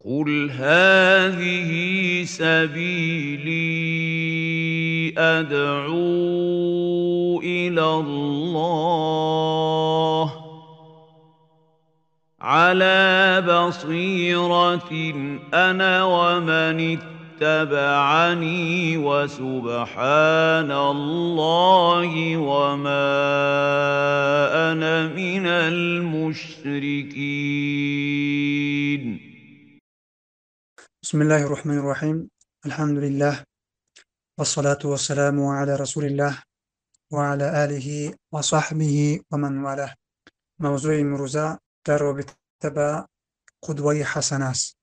قل هذه سبيلي أدعو إلى الله على بصيرة أنا ومن اتبعني وسبحان الله وما أنا من المشركين. بسم الله الرحمن الرحيم. الحمد لله والصلاة والسلام على رسول الله وعلى آله وصحبه ومن والاه. موضوع امروزه در رابطه با قدوه حسنه است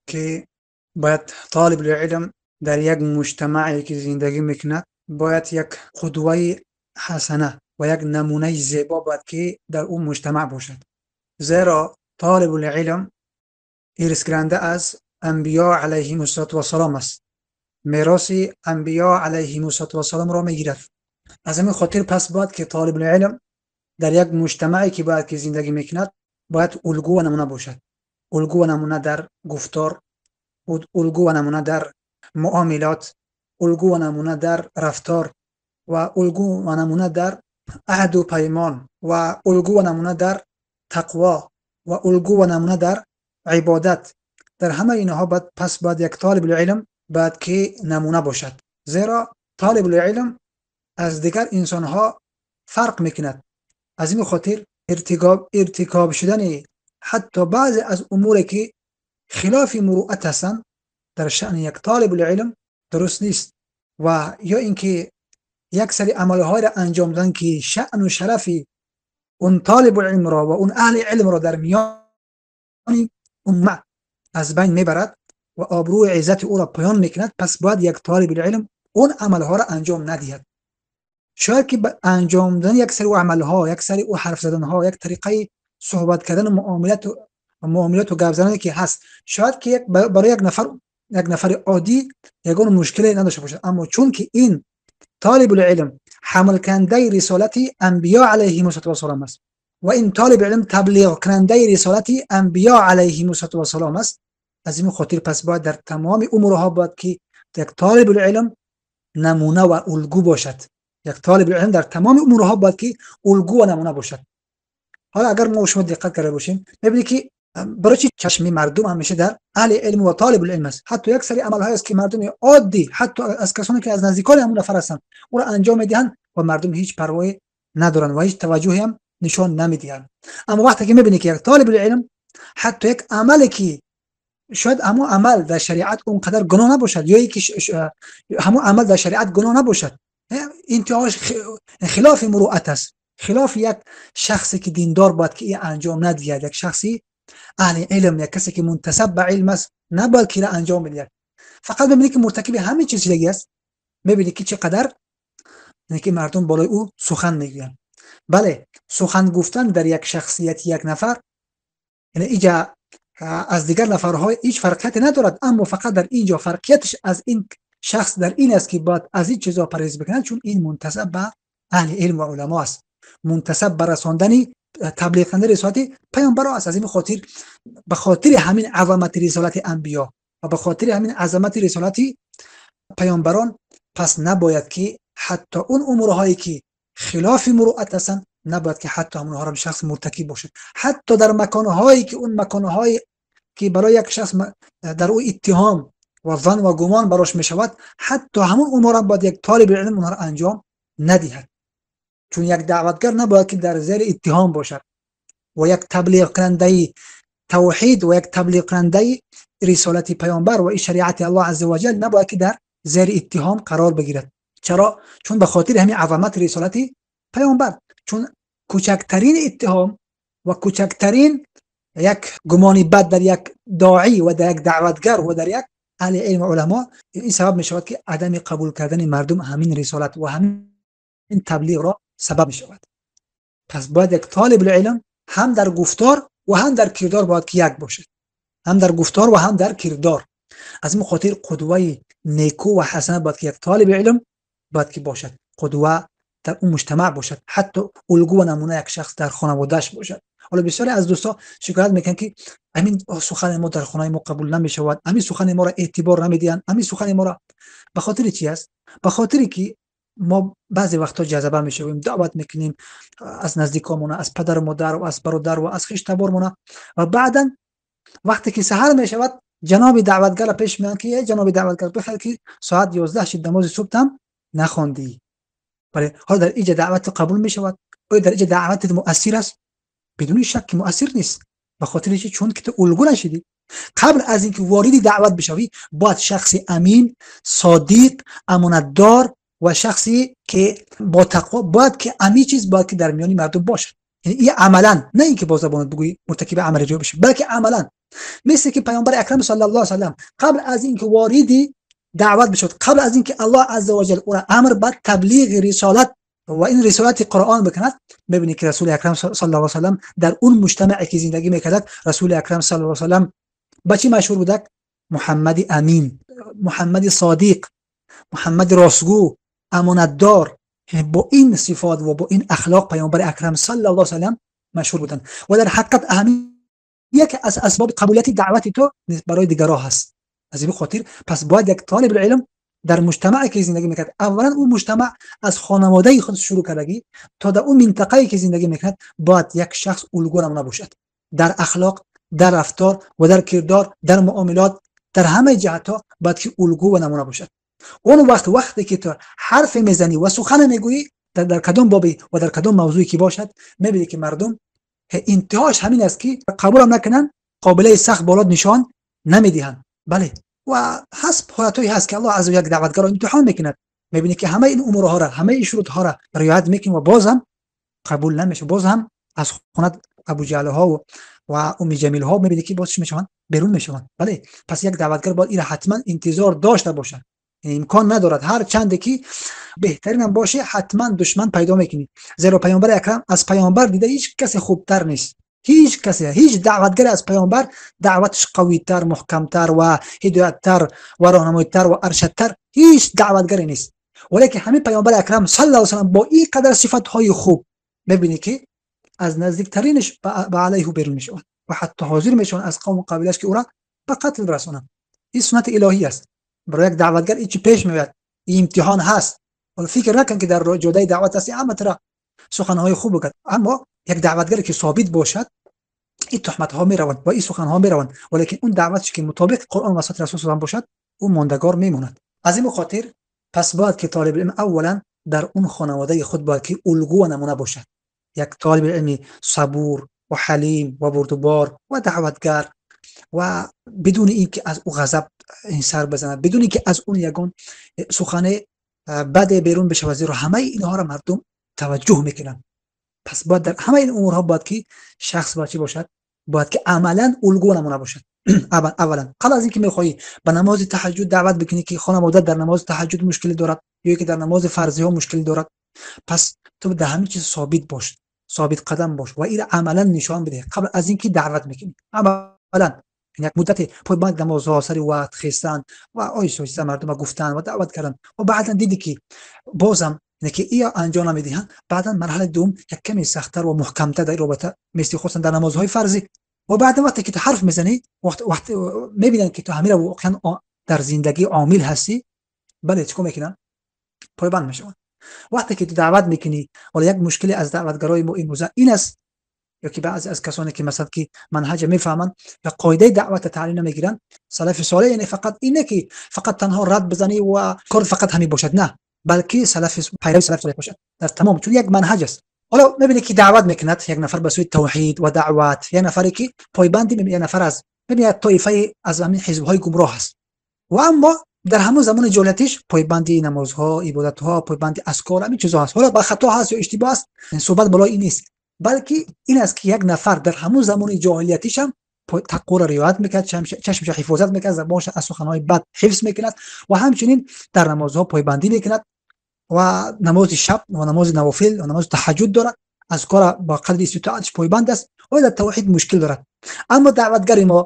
که باید طالب العلم در یک مجتمعی که زندگی میکند باید یک قدوه حسنه و یک نمونه زیبا باید که در اون مجتمع باشد، زیرا طالب العلم ارث گیرنده از انبیا علیهم السلام است، میراث انبیا علیهم السلام را میگیرد. از همین خاطر پس باید که طالب العلم در یک مجتمعی که باید که زندگی میکند باید الگو و نمونه باشد، الگو و نمونه در گفتار، الگو و نمونه در معاملات، الگو و نمونه در رفتار و الگو و نمونه در عهد و پیمان و الگو و نمونه در تقوا و الگو و نمونه در عبادت. در همه اینها باید پس باید یک طالب العلم باید که نمونه باشد، زیرا طالب العلم از دیگر انسانها فرق میکند. از این خاطر ارتکاب شدن حتی بعضی از امور که خلاف مروءت هستند در شأن یک طالب العلم درست نیست، و یا اینکه یک سری عملهای را انجام دادن که شأن و شرف اون طالب العلم را و اون اهل علم را در میان امه از بین میبرد و آبروی عزت او را پایان میکند. پس باید یک طالب العلم اون عملها را انجام ندهد. شاید که با انجام دادن یک سری عملها، یک سری او حرف زدنها، یک طریقه صحبت کردن و معاملات و گپ زدن که هست، شاید که برای یک نفر عادی یگان مشکلی نداشته باشد، اما چون که این طالب العلم حمل کننده رسالت انبیا علیهم السلام است و این طالب علم تبلیغ کننده رسالت انبیا علیهم السلام است، از این خاطر پس باید در تمام امورها باید که یک طالب العلم نمونه و الگو باشد. یک طالب العلم در تمام امورها باید که الگو و نمونه باشد. حالا اگر ما شما دقت کرده باشیم می‌بینید که برای چی چشم مردم همیشه در اهل علم و طالب العلم است. حتی یک سری عمل‌های است که مردم عادی، حتی از کسانی که از نزدیکان همون نفر هستند، او را انجام می‌دهند و مردم هیچ پروایی ندارند و هیچ توجهی هم نشان نمی‌دهند. اما وقتی که می‌بینی که یک طالب العلم حتی یک عملی که شاید همون عمل در شریعت اونقدر گناه نباشد، یا یکی همون عمل در شریعت گناه نباشد، انتهاش خلاف مروءت است، خلاف یک شخصی که دیندار باید که این انجام ندهد، یک شخصی اهل علم، یک کسی که منتسب به علم است نباید که انجام بدهد. فقط ببینید که مرتکب همین چیز دیگه است، ببینید که چقدر که مردم بالای او سخن میگویند. بله، سخن گفتن در یک شخصیت یک نفر یعنی اینجا از دیگر نفرهای هیچ فرقیتی ندارد، اما فقط در اینجا فرقیتش از این شخص در این است که باید از این چیزا پرهیز بکنند، چون این منتسب به اهل علم و علما است، منتسب به رساندن تبلیغ کننده رسالت پیامبر است. از این خاطر به خاطر همین عظمت رسالت انبیا و به خاطر همین عظمت رسالت پیامبران، پس نباید که حتی اون امورهایی که خلاف مروءت هستند نباید که حتی همونها را شخص مرتکب باشد، حتی در مکانهایی که اون مکانهایی که برای یک شخص در او اتهام و ظن و گمان براش میشود، حتی همون امور باید یک طالب علم اونها را انجام ندهد. چون یک دعوتگر نباید که در زیر اتهام باشد و یک تبلیغ کننده توحید و یک تبلیغ کننده رسالت پیامبر و شریعت الله عز وجل نباید که در زیر اتهام قرار بگیرد. چرا؟ چون به خاطر همین عظمت رسالت پیامبر، چون کوچکترین اتهام و کوچکترین یک گمان بد در یک داعی و در یک دعوتگر و در یک اهل علم و علما، این سبب می شود که عدم قبول کردن مردم همین رسالت و همین تبلیغ را سبب می شود. پس باید یک طالب العلم هم در گفتار و هم در کردار باید که یک باشد، هم در گفتار و هم در کردار. از این خاطر قدوه نیکو و حسنه باید که یک طالب علم باید که باشد، قدوه дар он муҷтамаъ бошад, ҳатто улгу ва намуна як шахс дар хонаводааш бошад. Ҳоло бисёре аз дӯстҳо шикоят мекунанд, ки ҳамин сухани мо дар хонаи мо қабул намешавад, ҳамин сухани моро эътибор намедиҳанд, ҳамин сухани моро. Ба хотири чӣ аст? Ба хотире ки мо баъзе вақтҳо ҷазба мешавем, даъват мекунем аз наздиконмона, аз падару модар ва аз бародар ва аз хештабормона, ва баъдан вақте ки саҳар мешавад, ҷаноби даъватгарро пеш меоянд, ки эй ҷаноби даъватгар, бихайр, ки соат 11 шид, намози субҳам нахондӣ. Бале, ҳоло дар инҷа даъват қабул мешавад? Оё дар инҷа даъватат муассир аст? Бидуни шак ки муассир нест. Ба хотири чӣ? Чун ки ту улгу нашидӣ. Қабл аз инки вориди даъват бишавӣ, бояд шахси амин, содиқ, амонатдор ва шахсе ки бо тақво бояд, ки ҳамин чиз бояд ки дар миёни мардум бошад. Яъне ин амалан, на инки бо забонат бигӯӣ, муртакиби амали ҷой бишӣ, балки амалан. Мисли ки паёмбари акрам саллаллоҳу алайҳи васаллам қабл аз инки вориди даъват бишуд, қабл аз инки Аллоҳ азза ва ҷал ӯро амр ба таблиғи рисолат ва ин рисолати Қуръон бикунад, мебинӣ ки расули акрам саллаллоҳу алайҳи васаллам дар он муҷтамаъе ки зиндагӣ мекард, расули акрам саллаллоҳу алайҳи васаллам ба чӣ машҳур будак? Муҳаммади амин, Муҳаммади содиқ, Муҳаммади ростгӯ, амонатдор. Бо ин сифот ва бо ин ахлоқ паёмбари акрам саллаллоҳу алайҳи васаллам машҳур буданд. Ва дар ҳақиқат ҳамин яке аз асбоби қабулияти даъвати ту барои дигарон ҳаст. Аз ин хотир пас бояд як толиби илм дар муҷтамаъе ки зиндагӣ мекунад, аввалан ӯ муҷтамаъ аз хонаводаи худ шурӯъ кардагӣ то дар он минтақае ки зиндагӣ мекунад, бояд як шахс улгу намуна бошад дар ахлоқ, дар рафтор ва дар кирдор, дар муомилот, дар ҳамаи ҷиҳатҳо бояд ки улгу ва намуна бошад. Он вақт вақте ки ту ҳарфе мезанӣ ва сухане мегӯӣ, дар кадом бобе ва дар кадом мавзӯе ки бошад, мебинӣ ки мардум интиҳош ҳамин аст, ки қабулам накунанд, қобилияи сахт боло нишон намедиҳанд. Бале, ва ҳаст ҳолатҳое ҳаст, ки Аллоҳ азза ва ҷал даъватгарро имтиҳон мекунад. Мебинӣ ки ҳамаи ин умурҳоро, ҳамаи ин шурутҳоро риоят мекунӣ ва боз ҳам қабул намешавад. Боз ҳам аз хонат Абуҷаҳлҳо ва Умми Ҷамилҳо мебинӣ, ки боз чӣ мешаванд? Берун мешаванд. Бале, пас як даъватгар бояд инро ҳатман интизор дошта бошад. Имкон надорад, ҳар чанде ки беҳтаринам боше, ҳатман душман пайдо мекунӣ. Зеро паёмбари акрам аз паёмбар дида ҳеҷ касе хубтар нест. Ҳеҷ касе, ҳеҷ даъватгаре аз паёмбар даъваташ қавитар, муҳкамтар ва ҳидояттар ва роҳнамоитар ва аршадтар ҳеҷ даъватгаре нест. Валекин ҳамин паёмбари акрам саллаллоҳу алайҳи васаллам бо ин қадар сифатҳои хуб, мебинӣ ки аз наздиктаринаш ба алайҳу берун мешавад ва ҳатто ҳозир мешаванд аз қавму қабилааш, ки ӯро ба қатл расонанд. Ин суннати илоҳӣ аст. Барои як даъватгар ин чӣ пеш меояд, ин имтиҳон ҳаст. Ҳоло фикр накун, ки дар ҷодаи даъват ҳасти, ҳама туро суханҳои хуб бигӯяд. Аммо як даъватгаре ки собит бошад, ин туҳматҳо мераванд ва ин суханҳо мераванд, валекин он даъватш ки мутобиқи Қуръон ва суннати расул саллаллоҳу бошад, ӯ мондагор мемонад. Аз ин хотир пас бояд ки толиби илм аввалан дар он хонаводаи худ бояд ки улгу ва намуна бошад. Як толиби илми сабур ва ҳалим ва бурдубор ва даъватгар ва бидуни ин ки аз ӯ ғазаб сар бизанад, бидуни ин ки аз он ягон сухане баде берун бишавад, зеро ҳамаи инҳоро мардум таваҷҷӯҳ мекунанд. Пас бояд дар ҳамаи ин умурҳо бояд ки шахс бояд чӣ бошад? Бояд ки амалан улгу намуна бошад. Аввалан, қабл аз ин ки мехоҳӣ ба намози таҳаҷҷуд даъват бикунӣ, ки хонавода дар намози таҳаҷҷуд мушкилӣ дорад ё ки дар намози фарзиҳо мушкилӣ дорад, пас ту дар ҳамин чиз собит бош, собит қадам бош ва инро амалан нишон бидеҳ. Қабл аз ин ки даъват мекунӣ, амалан як муддате пойбанд намозҳо, сари вақт хестан ва оҳиста оҳиста мардума гуфтан ва даъват кардан, ва баъдан дидӣ, ки бозам ки ия анҷом намедиҳанд, баъдан марҳалаи дуюм як каме сахттар ва муҳкамтар дар ин робита мести, хусусан дар намозҳои фарзӣ. Ва баъдан вақте ки ту ҳарф мезанӣ, вақт мебинанд, ки ту ҳамира воқеан дар зиндагӣ омил ҳастӣ. Бале, чӣ кор мекунанд? Пойбанд мешаванд. Вақте ки ту даъват мекунӣ, ҳоло як мушкиле аз даъватгарои мо имрӯза ин аст, ё ки баъзе аз касоне ки масалан ки манҳаҷа мефаҳманд ва қоидаи даъвата таълим намегиранд. Салафи солеҳ яъне фақат ин не, ки фақат танҳо рад бизанӣ ва кор фақат ҳамин бошад, на, балки салафи пайрави салафи солеҳ бошад дар тамом, чун як манҳаҷ аст. Ҳоло мебинед, ки даъват мекунад як нафар ба сӯи тавҳид ва даъват, як нафаре ки пойбанди як нафар аз мебинед тоифае аз ҳамин ҳизбҳои гумроҳ аст, ва аммо дар ҳамон замони ҷоҳилиятиш пойбанди намозҳо, ибодатҳо, пойбанди азкор, ҳамин чизҳо ҳаст. Ҳоло ба хато ҳаст ё иштибоҳ аст, суҳбат болои ин нест, балки ин аст, ки як нафар дар ҳамон замони ҷоҳилиятиш ҳам тақворо риоят мекунад, чашмша ҳифозат мекунад, забонша аз суханҳои бад ҳифз мекунад ва ҳамчунин дар намозҳо пойбандӣ мекунад ва намози шаб ва намози навофил ва намози таҳаҷҷуд дорад, азкора ба қадри иститоаташ пойбанд аст ва дар тавҳид мушкил дорад. Аммо даъватгари мо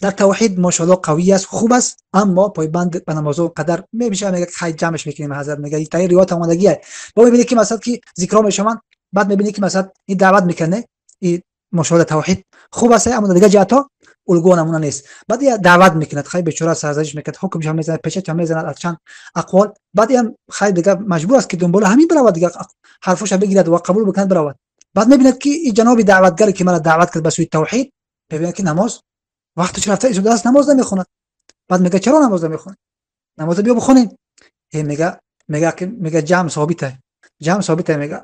дар тавҳид мошааллоҳ қавӣ аст, хуб аст, аммо пойбанд ба намозҳо қадар мешавад. Мегӯяд хай ҷамъаш мекунем ҳазрат, мегӯяд дар ривоят омадагӣ аст. Бо мебинӣ ки масалан ки зикрҳо мешаванд, баъд мебинӣ ки масалан ин даъват мекунад, ин мошааллоҳ тавҳид хуб аст, аммо дар дигар ҷиҳатҳо улгӯ намуна нест. Баъд я даъват мекунад, хай бечора сарзаниш мекунад, ҳукмаш ҳам мезанад, печат ҳам мезанад аз чанд ақвол. Баъд ям хай дигар маҷбур аст ки дунболи ҳамин биравад, дигар ҳарфошро бигирад ва қабул бикунад, биравад. Баъд мебинад ки ин ҷаноби даъватгаре ки маро даъват кард ба сӯи тавҳид, мебинад ки намоз вақташ рафта истодааст, намоз намехонад. Баъд мегӯяд чаро намоз намехонӣ? Намозро биё бихонем. Мегӯяд ҷамъ собита, ҷамъ собита мегӯяд.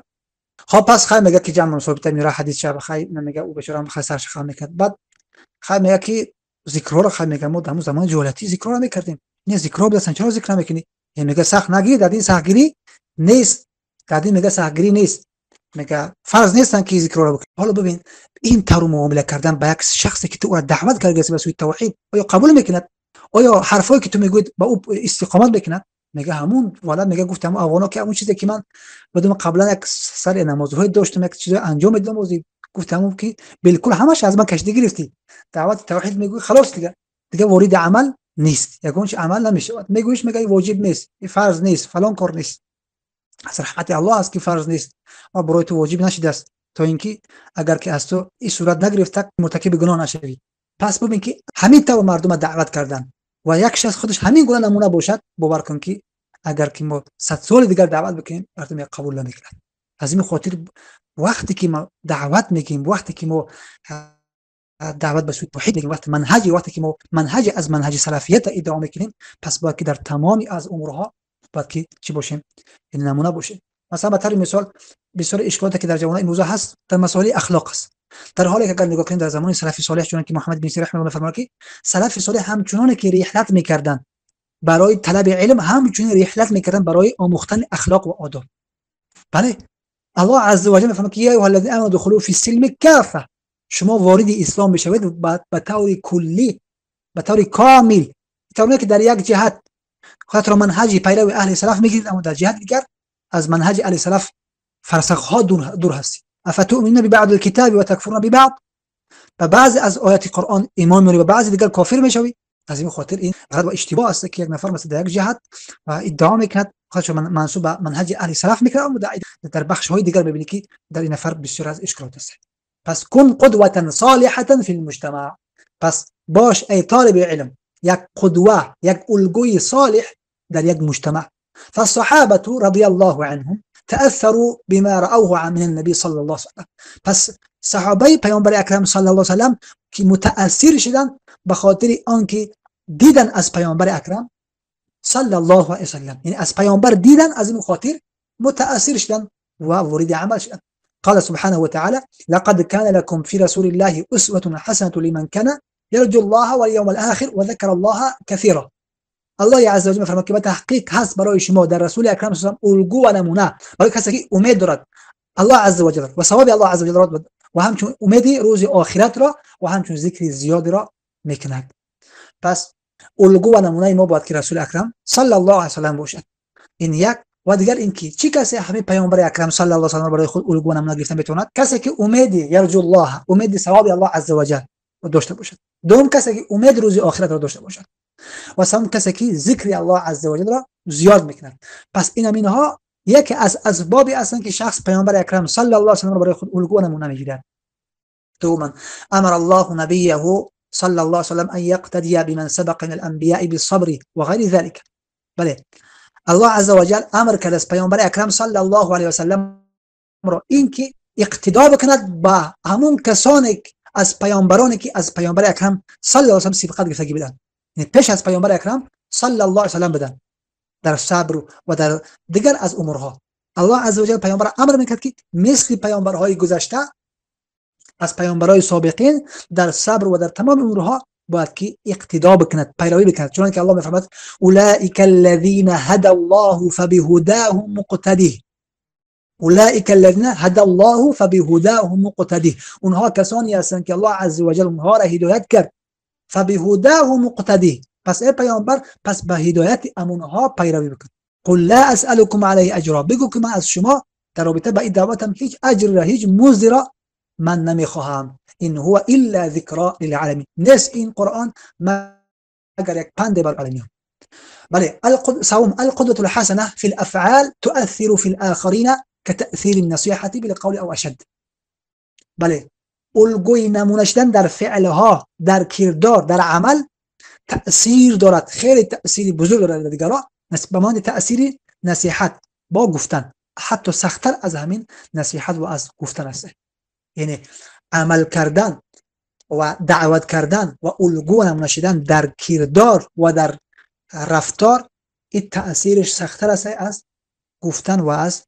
Хоб пас хай мегӯяд ки ҷамъ собита, мера ҳадис шава, хай мегӯяд ӯ бечора хай сарша хам мекунад. Баъд хай мегӯяд ки зикрҳоро хай мегӯяд мо дар ҳамон замони ҷоҳилиятӣ зикрҳоро мекардем. Не, зикрҳо будастанд, чаро зикр намекунӣ? Мегӯяд сахт нагирӣ, дар дин сахтгирӣ нест, дар дин мегӯяд сахтгирӣ нест, мегӯяд фарз нестанд ки зикрҳоро бикунӣ. Ҳоло бибин ин тавр муомила кардан ба як шахсе ки ту ӯро даъват кардаӣ ба сӯи тавҳид, оё қабул мекунад? Оё ҳарфҳое ки ту мегӯӣ ба ӯ истиқомат мекунад? Мегӯяд ҳамун валад, мегӯяд гуфт ҳамун афғонҳо ки ҳамун чизе ки ман бидум қаблан як сари намозҳое доштам, як чизое анҷом медодам, гуфт ҳамун ки билкул ҳамаш аз ман кашида гирифтӣ. Даъвати тавҳид мегӯӣ, халос, дигар вориди амал нест, ягон чи амал намешавад. Мегӯиш мегӯяд воҷиб нест, фарз нест, фалон кор нест. Аз раҳмати Аллоҳ аст ки фарз нест ва барои ту воҷиб нашидааст, то ин ки агар ки аз ту ин сурат нагирифта муртакиби гуноҳ нашавӣ. Пас бубин ки ҳамин тавр мардумро даъват кардан ва як шахс худаш ҳамин гуна намуна бошад, бовар кун ки агар ки мо 100 соли дигар даъват бикунем, мардум қабул намекунад. Аз ин хотир вақте ки мо даъват мекунем, вақте ки мо даъват ба сӯи тавҳид мекунем, вақте манҳаҷ, вақте ки мо манҳаҷ аз манҳаҷи салафият иддао мекунем, пас бояд ки дар тамоми аз умрҳо бояд ки чӣ бошем? Яъне намуна бошем. Масалан ба таври мисол бисёр ишколоте ки дар ҷавонони имрӯза ҳаст дар масоили ахлоқ аст. Дар ҳоле ки агар нигоҳ кунем дар замони салафи солеҳ, чунон ки Муҳаммад ибн Сирин раҳматуллоҳ мефармояд ки салафи солеҳ ҳамчуноне ки риҳлат мекарданд барои талаби илм, ҳамчунин риҳлат мекарданд барои омӯхтани ахлоқ ва одоб. Бале, Аллоҳ азза ва ҷалла мефармояд ки я айюҳаллазина аману духулу фи силми каффа, шумо вориди ислом мешавед ба таври куллӣ, ба таври комил, тавре ки дар як ҷиҳат худатро манҳаҷи пайрави аҳли салаф мегиред, аммо дар ҷиҳати дигар аз манҳаҷи аҳли салаф фарсахҳо дур ҳастед. афатуъминуна бибаъди лкитаби ва такфуруна бибаъд, ба баъзе аз ояти Қуръон имон меорӣ, ба баъзе дигар кофир мешавӣ. Аз ин хотир ин ғалат ва иштибоҳ аст ки як нафар масалан дар як ҷиҳат иддао мекунад худашро мансуб ба манҳаҷи аҳли салаф мекунад, аммо дар бахшҳои дигар мебинӣ ки дар ин нафар бисёр аз ишколот аст. Пас кун қудватан солиҳатан фи лмуҷтамаъ, пас бош эй толиби илм як қудва, як улгӯи солиҳ дар як муҷтамаъ. فالصحابة رضي الله عنهم تأثروا بما رأوه من النبي صلى الله عليه وسلم. پس صحابه پیامبر اکرم صلی الله علیه و سلم که متأثر شدن به خاطر آنکه دیدن از پیامبر اکرم صلی الله علیه و سلم، یعنی از پیامبر دیدن، از این خاطر متأثر شدن و وارد عمل شدن. قال سبحانه وتعالى لقد كان لكم في رسول الله أسوة حسنة لمن كان يرجو الله واليوم الآخر وذكر الله كثيرا. الله عز وجل می‌فرماید که به تحقیق هست برای شما در رسول اکرم صلی الله علیه و سلم الگو و نمونه برای کسی که امید دارد الله عز وجل و ثواب الله عز وجل را و همچون امید روز آخرت را و همچون ذکر زیاد را میکند. پس الگو و نمونه ما باید که رسول اکرم صلی الله علیه و سلم باشد. این یک. و دیگر اینکه چه کسی همه پیامبر اکرم صلی الله علیه و سلم برای خود الگو و نمونه گرفتن بتواند؟ کسی که امید یرجو الله، امید ثواب الله عز وجل داشته باشد. دوم کسی که امید روز آخرت را داشته باشد. و سوم کسی که ذکر الله عز وجل را زیاد میکند. پس این اینها یکی از اسبابی هستند که شخص پیامبر اکرم صلی الله علیه و سلم را برای خود الگو و نمونه میگیرد. دوما امر الله نبیه صلی الله علیه و سلم ان یقتدی بمن سبق من الانبیاء بالصبر و غیر ذلك. بله، الله عز وجل امر کرد از پیامبر اکرم صلی الله علیه و سلم را اینکه اقتدا بکند با همون کسانی از پیامبرانی که از پیامبر اکرم صلی الله علیه و سلم سبقت گرفتگی بدن، یعنی پیش از پیامبر اکرم صلی الله علیه و سلم بدن در صبر و در دیگر از امورها. الله عز وجل پیامبر امر میکرد که مثل پیامبرهای گذشته از پیامبرهای سابقین در صبر و در تمام امورها باید که اقتدا بکند، پیروی بکند. چون که الله میفرماید اولئک الذین هدى الله فبهداهم مقتده، اولئک الذین هدى الله فبهداهم مقتده، اونها کسانی هستند که الله عز وجل اونها را هدایت کرد، فبهداه مقتدی، پس ای پیامبر پس به هدایت امونها پیروی بکن. قل لا اسألكم علیه اجرا، بگو که من از شما در رابطه با این دعوتم هیچ اجر را، هیچ مزد را من نمیخواهم. این هو الا ذکرى للعالمین، نیست این قرآن مگر یک پند بر عالمیان. بله. سوم القدوة الحسنة في الأفعال تؤثر في الآخرين كتأثير النصيحة بالقول أو أشد. بله، الگوی نمونه شدن در فعلها، در کردار، در عمل تأثیر دارد، خیلی تأثیر بزرگ دارد در دیگران، به مانند تأثیر نصیحت با گفتن، حتی سخت‌تر از همین نصیحت و از گفتن است. یعنی عمل کردن و دعوت کردن و الگو نمونه شدن در کردار و در رفتار، این تأثیرش سخت‌تر است از گفتن و از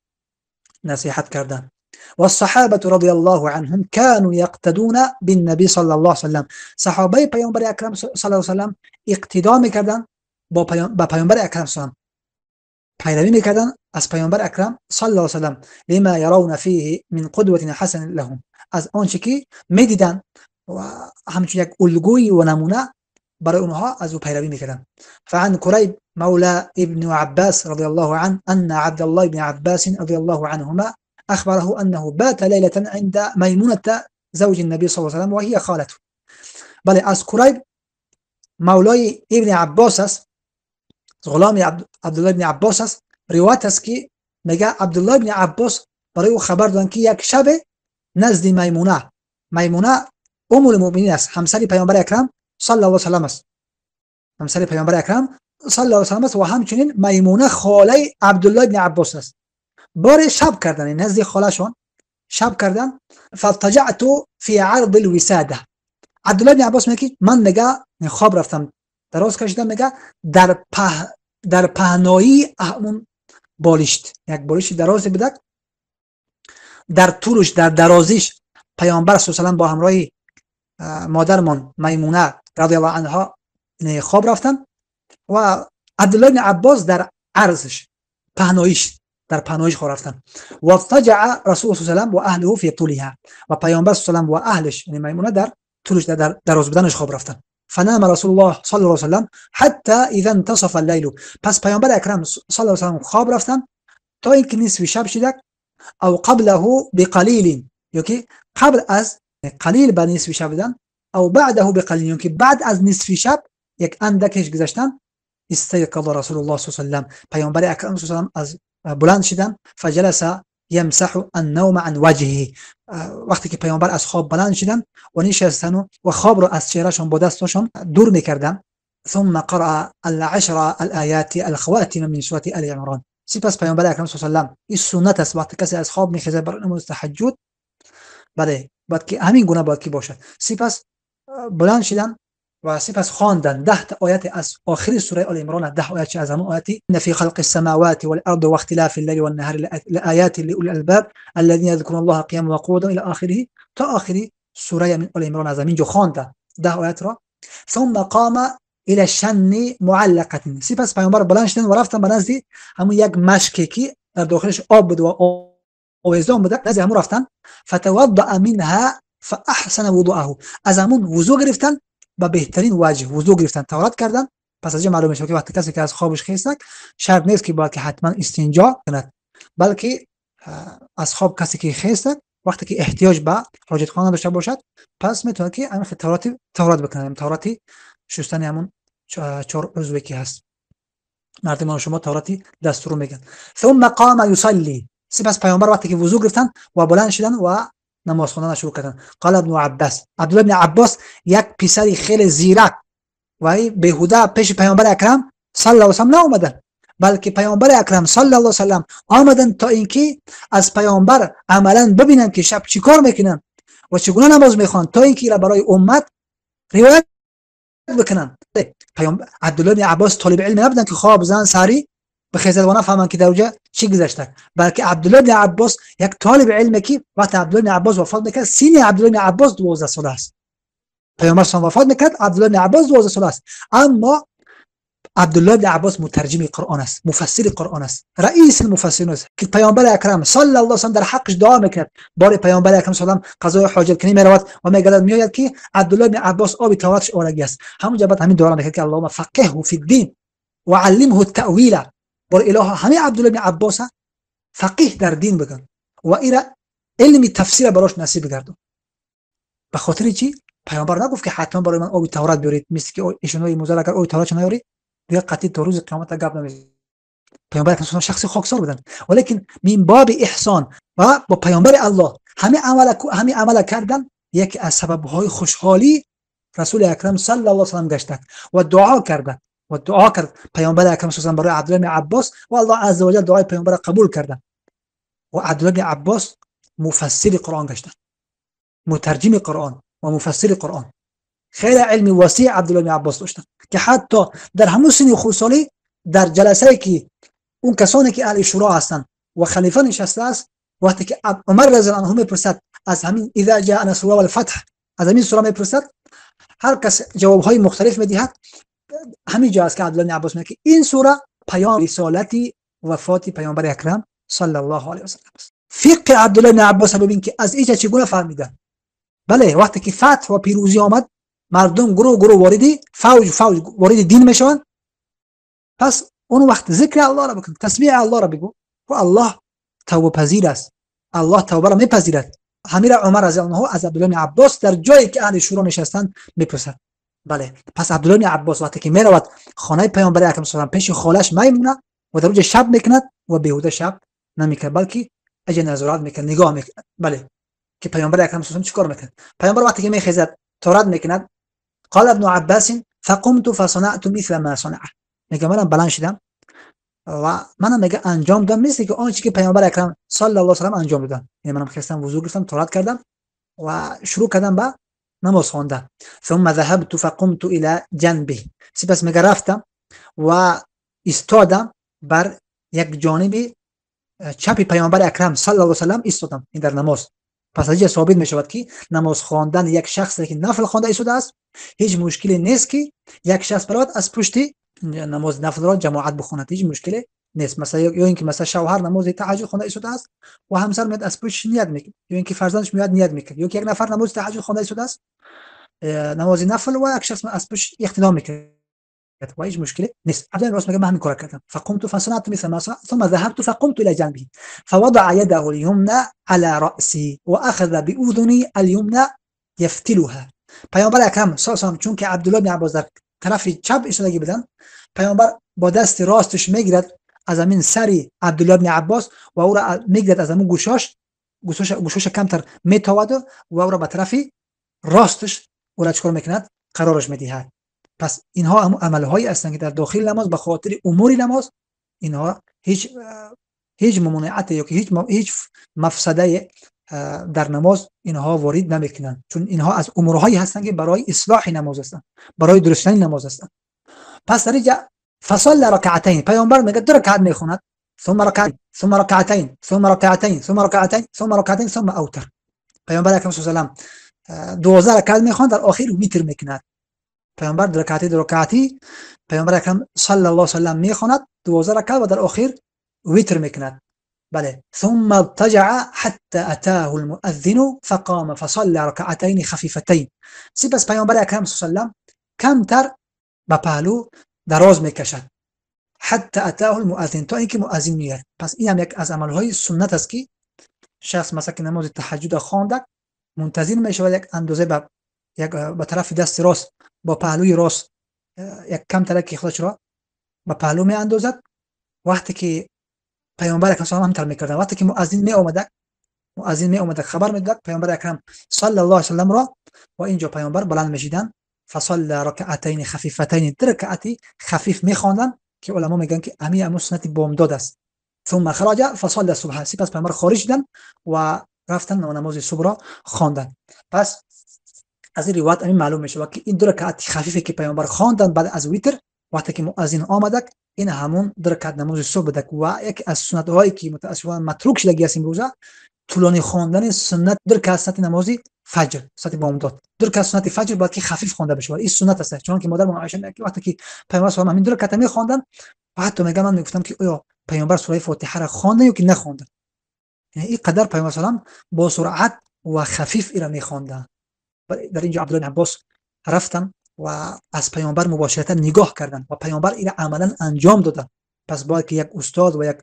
نصیحت کردن. والصحابة رضي الله عنهم كانوا يقتدون بالنبي صلى الله عليه وسلم. صحابه پیامبر اکرم صلی الله علیه و سلم اقتدا میکردن با پیامبر اکرم صلی الله علیه و سلم، پیروی میکردن از پیامبر اکرم صلی الله علیه و سلم، لما يرون فيه من قدوة حسن لهم، از آنچه که میدیدن و همچون یک الگوی و نمونه برای اونها از او پیروی میکردن. فعن كريب مولى ابن عباس رضي الله عنه أن عبد الله بن عباس رضي الله عنهما أخبره أنه بات ليلة عند ميمونة زوج النبي صلى الله عليه وسلم وهي خالته. بله، از کریب مولای ابن عباس است، غلام عبدالله ابن عباس است، روایت است که میگه عبدالله ابن عباس برای او خبر دادن که یک شب نزد میمونه، میمونه ام المؤمنین است، همسر پیامبر اکرم صلی الله علیه و سلم است، همسر پیامبر اکرم صلی الله علیه و سلم است و همچنین میمونه خاله عبدالله ابن عباس است. بار شب کردن نزد خاله‌شون شب کردن. فاضطجعت فی عرض الوساده. عبدالله ابن عباس میگه من میگه خواب رفتم، دراز کشیدم، میگه در پهنایی همون بالشت، یک بالشت درازی بوده، در طولش در درازیش پیامبر صلی الله علیه و سلم با همراهی مادرمان میمونه رضی الله عنها خواب رفتن و عبدالله ابن عباس در عرضش پهناییش در پهناییش خواب رفتن. و اضطجع رسول الله صلی الله علیه و سلم و اهله فی طولها، و پیامبر صلی الله علیه و سلم و اهلش یعنی میمونه در طولش در دراز بودنش خواب رفتن. فنام رسول الله صلی الله علیه و سلم حتی اذا انتصف الليل. پس پیامبر اکرم صلی الله علیه و سلم خواب رفتن تا اینکه نصف شب شد، او قبله بقلیل، یا که قبل از قلیل به نصف شب بودن، او بعده بقلیل، یا که بعد از نصف شب یک اندکش گذشتن. استيقظ رسول الله صلی الله علیه و سلم، پیامبر اکرم صلی الله علیه و سلم از بلند شدن. فجلس يمسح النوم عن وجهه، وقتی که پیامبر از خواب بلند شدن و نشستن و خواب رو از چهرهشون با دستشون دور میکردن. ثم قرأ العشر الآیات الخواتم من سورة آل عمران. سپس پیامبر اکرم صلی الله علیه و سلم، این سنت است، وقتی کسی از خواب میخیزه برای نماز تهجد، بله باید که همین گونه باید که باشد. سپس بلند شدن و سپس خواندن 10 تا آیت از آخر سوره آل عمران، 10 آیت از همون آیاتی ان فی خلق السماوات والارض واختلاف الليل والنهار لآیات لأولی الالباب الذين يذكرون الله قياما وقعودا الى آخره، تا آخر سوره من آل عمران از همینجا خواندن 10 آیت را. ثم قام الى شن معلقه، سپس پیامبر بلند شدن و رفتن به نزد همون یک مشکی که در داخلش آب بود و آویزان بود، نزد همون رفتن. فتوضأ منها فاحسن وضوءه، از همون وضو گرفتن به بهترین وجه وضو گرفتن، طهارت کردن. پس از اینجا معلوم میشه که وقتی کسی که از خوابش خیست شرط نیست که باید که حتما استنجا کند، بلکه از خواب کسی که خیست وقتی که احتیاج به حاجت خانه داشته باشد، پس میتونه که همین طهارت بکنه، طهارت شستن همون 4 عضوی که هست. مردم شما طهارت دستور میگن. ثم قام یصلی، سپس پیامبر وقتی که وضو گرفتن و بلند شدن و نماز خواندن شروع کردن. قال ابن عباس، عبدالله ابن عباس یک پسر خیلی زیرک و بیهوده پیش پیامبر اکرم صلی الله علیه و سلم نیامدن، بلکه پیامبر اکرم صلی الله علیه و سلم آمدن تا اینکه از پیامبر عملا ببینن که شب چیکار میکنن و چگونه نماز میخوان، تا اینکه برای امت روایت بکنن. پیامبر عبدالله ابن عباس طالب علم نبودن که خواب زن سری بخیزد و نفهمن که در اونجا چی گذشته، بلکه عبدالله بن عباس یک طالب علمه که وقتی عبدالله بن عباس وفات میکرد سین عبدالله بن عباس 12 ساله است. پیامبر صلی وفات میکرد عبدالله بن عباس 12 ساله است، اما عبدالله بن عباس مترجم قرآن است، مفسر قرآن است، رئیس المفسرین است که پیامبر اکرم صلی الله علیه و سلم در حقش دعا میکرد. بار پیامبر اکرم صلی الله علیه و سلم قضای حاجت کنی میرود و میگرد میآید که عبدالله بن عباس آب طهارتش آرگی است. همونجا بعد همین دعا میکرد که اللهم فقهه فی الدین و علمه التأویل. بار اله همه عبدالله بن عباس فقیه در دین بگن و ایرا علم تفسیر براش نصیب بگردون. به خاطر چی؟ پیامبر نگفت که حتما برای من آب تورات بیارید، مثل که ایشون موسی اگر آب تورات نیاری دیگه قطعی تا روز قیامت گپ نمیزنه. پیامبر اکرم شخص خاکسار بودن، ولیکن من باب احسان و با پیامبر الله همه عمل کردن یکی از سبب‌های خوشحالی رسول اکرم صلی الله علیه و سلم گشتند و دعا کردند و دعا کرد پیامبر اکرم صلی الله علیه و برای عبدالله بن عباس و الله عز وجل دعای پیامبر قبول کردند و عبدالله بن عباس مفسر قرآن گشتند، مترجم قرآن و مفسر قرآن. خیلی علم وسیع عبدالله بن عباس داشتند که حتی در همون سن خردسالی در جلسه که اون کسانی که اهل شورا هستند و خلیفه نشسته است، وقتی که عمر رضی الله عنه میپرسد از همین اذا جاء نصر الله والفتح، از همین سوره میپرسد، هر کس جوابهای مختلف میدهد. همین جا است که عبدالله بن عباس میگه که این سوره پیام رسالتی وفات پیامبر اکرم صلی الله علیه و سلم است. فقه عبدالله بن عباس ببین که از اینجا چگونه فهمیده. بله، وقتی که فتح و پیروزی آمد، مردم گروه گروه وارد فوج فوج وارد دین میشوند. پس اون وقت ذکر الله را بکن، تسبیح الله را بگو و الله توبه پذیر است، الله توبه را میپذیرد. همین را عمر رضی الله عنه از عبدالله بن عباس در جایی که اهل شورا نشستند میپرسد. بله، پس عبدالله بن عباس وقتی که میرود خانه پیامبر اکرم صلی الله علیه و پیش خالش میمونه و در اونجا شب میکند و بیهوده شب نمیکند، بلکه اجا نظارت میکند، نگاه میکند. بله، که پیامبر اکرم صلی الله علیه و چیکار میکند؟ پیامبر وقتی که میخیزد تورات میکند، قال ابن عباس فقمت فصنعت مثل ما صنع. میگه منم بلند شدم و منم میگه انجام دادم مثل که آنچه که پیامبر اکرم صلی الله علیه و سلم انجام دادن. یعنی منم خستم، وضو گرفتم، تورات کردم و شروع کردم به نماز خواندن. ثم ذهبت فقمت الى جنبه. سپس میگه رفتم و ایستادم بر یک جانب چپ پیامبر اکرم صلی الله علیه و سلم ایستادم. این در نماز. پس از اینجا ثابت می شود که نماز خواندن یک شخص که نفل خوانده ایستاده است هیچ مشکلی نیست که یک شخص برود از پشت نماز نفل را جماعت بخواند، هیچ مشکلی نیست. مثلا یا اینکه مثلا شوهر نماز تهجد خوانده ایستاده است و همسر میاد از پشت نیت میکنه، یا اینکه فرزندش میاد نیت میکنه، یا که یک نفر نماز تهجد خوانده ایستاده است نماز نفل و یک شخص از پشت اقتدا میکنه و هیچ مشکلی نیست. عبدالله بن عباس میگه من همین کار کردم. فقمت فصنعت مثل ما صنع ثم ذهبت فقمت الى جنبه فوضع يده اليمنى على رأسي واخذ باذني اليمنى يفتلها. پیامبر اکرم صلی الله علیه و چون که عبدالله بن عباس در طرف چپ ایستادگی بودن، پیامبر با دست راستش میگیرد از همین سری عبدالله بن عباس و او را میگیرد از همون گوشاش، گوشاش کمتر میتاود و او را به طرف راستش او را چکار میکند؟ قرارش میدهد. پس اینها هم عملهایی هستند که در داخل نماز به خاطر امور نماز اینها هیچ ممانعت یا که هیچ مفسده در نماز اینها وارد نمیکنند، چون اینها از امورهایی هستند که برای اصلاح نماز هستند، برای درست شدن نماز هستند. پس در اینجا فصل رکعتین، پیامبر میگه دو رکعت میخواند، ثم رکعت ثم رکعتین ثم رکعتین ثم رکعتین ثم رکعتین ثم اوتر. پیامبر اکرم صلی الله علیه و سلم 12 رکعت میخواند، در آخر ویتر میکند. پیامبر دو رکعتی دو رکعتی پیامبر اکرم صلی الله علیه و سلم میخواند 12 رکعت و در آخر ویتر میکند. بله، ثم اضطجع حتى اتاه المؤذن فقام فصلى ركعتين خفيفتين. سپس پیامبر اکرم صلی الله علیه و سلم کمتر به پهلو دراز میکشد، حتی اتاه المؤذن، تا اینکه مؤذن میاد. پس این هم یک از عملهای سنت است که شخص مثلا که نماز تهجد خوانده منتظر میشود یک اندازه به یک به طرف دست راست با پهلوی راست یک کم ترک خودش را به پهلو می اندازد. وقتی که پیامبر اکرم صلی الله علیه و میکردن، وقتی که مؤذن می اومده خبر میداد پیامبر اکرم صلی الله علیه و سلم را و اینجا پیامبر بلند میشیدن، فصلى رکعتین خفیفتین، دو رکعتی خفیف میخواندن که علما میگن که همین سنت بامداد است. ثم خرج فصلى الصبح. سپس پیامبر خارج شدن و رفتن و نماز صبح را خواندن. پس از این روایت همین معلوم میشه که این دو رکعت خفیفی که پیامبر خواندن بعد از ویتر وقتی که مؤذن آمد، این همون دو رکعت نماز صبح بوده و یکی از سنت هایی که متاسفانه متروک شده است امروزه، طولانی خواندن سنت دو رکعت سنت نماز فجر، سنت بامداد، دو رکعت سنت فجر باید که خفیف خوانده بشه. این سنت است، چون که مادر عایشه میگه وقتی که پیامبر صلی الله علیه و همین دو رکعت میخواندن و حتی میگه من میگفتم که آیا پیامبر سوره فاتحه را خوانده یا که نخوانده. یعنی این قدر پیامبر صلی الله علیه و با سرعت و خفیف ایرا میخواندن. در اینجا عبدالله بن عباس رفتن و از پیامبر مباشرتا نگاه کردن و پیامبر این عملا انجام دادن. پس باید که یک استاد و یک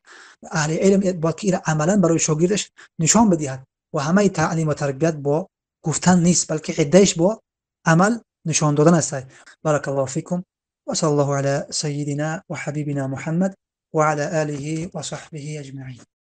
اهل علم باید که این عملا برای شاگردش نشان بدهد و همه تعلیم و تربیت با Гуфтан нест, балки иддаиш бо амал нишон додан аст. بارك الله فيكم وصلى الله على سيدنا وحبيبنا محمد وعلى آله وصحبه أجمعين.